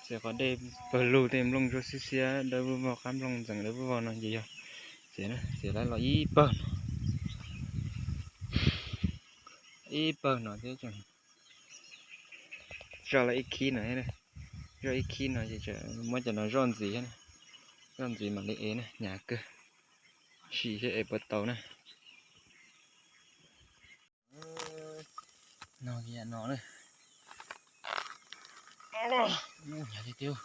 Txiav qhov dej pawg lug tej nplooj ntsuab xiab xiab dawb vog, qab nplooj ntxeev dawb vog no ces yog txiav, txiav los ib pawg no, ib pawg no thiab. Zoj los ib khib no, zoj ib khib no ces muab cov no zoj ntxiv, zoj ntxiv mam li ev na, hnyav kawg. Sim seb ev puas tau na. No, no, hnyav tiag tiag.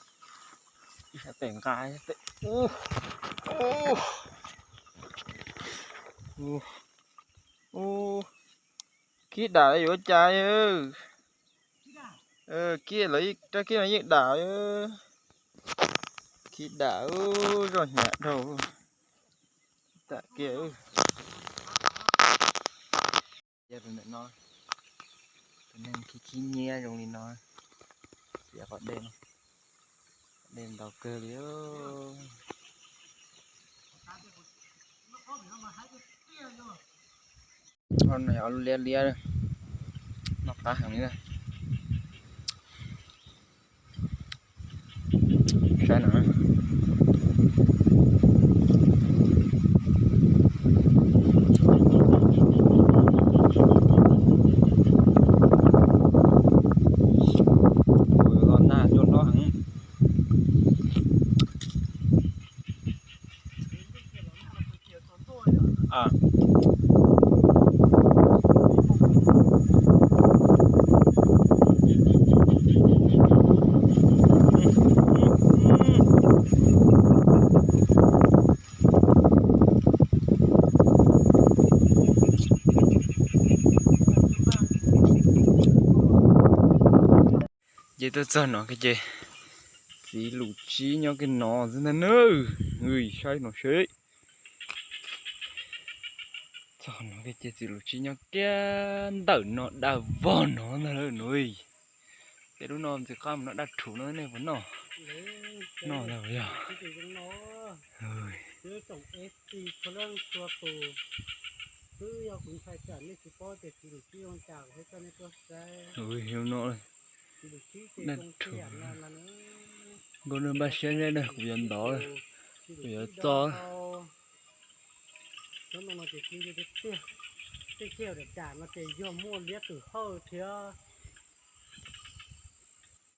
Ib sab tes nqa, ub, ub, ub, khib dam yuav cas. Khib los, rab khib no yeej dam. Khib dam, zoj hnyav dhau. Tam kiag tus ntawm no, tus neeg khib khib nyiab zoo li no, txiav qhov dej no, dej ntau kawg li. Liab liab, noj qab heev li. Saib no, los nag cua hlob heev. Ces tuaj txog no ces txiv lus tsib nyob kiag no xwb ntag nawb. Saib no seb. Txog no ces txiv lus tsib nyob kiag ntawm no daj vog no ntag no. Ces lub no ntxim qab mus noj daj rhuv no nej puas noj? Noj ntag yog. Daj rhuv. Nkauj npaj siab neb, kuv yuav ntov, kuv yuav txo. Tej ceg dam dam no ces yog muaj liab tus hawj thiab.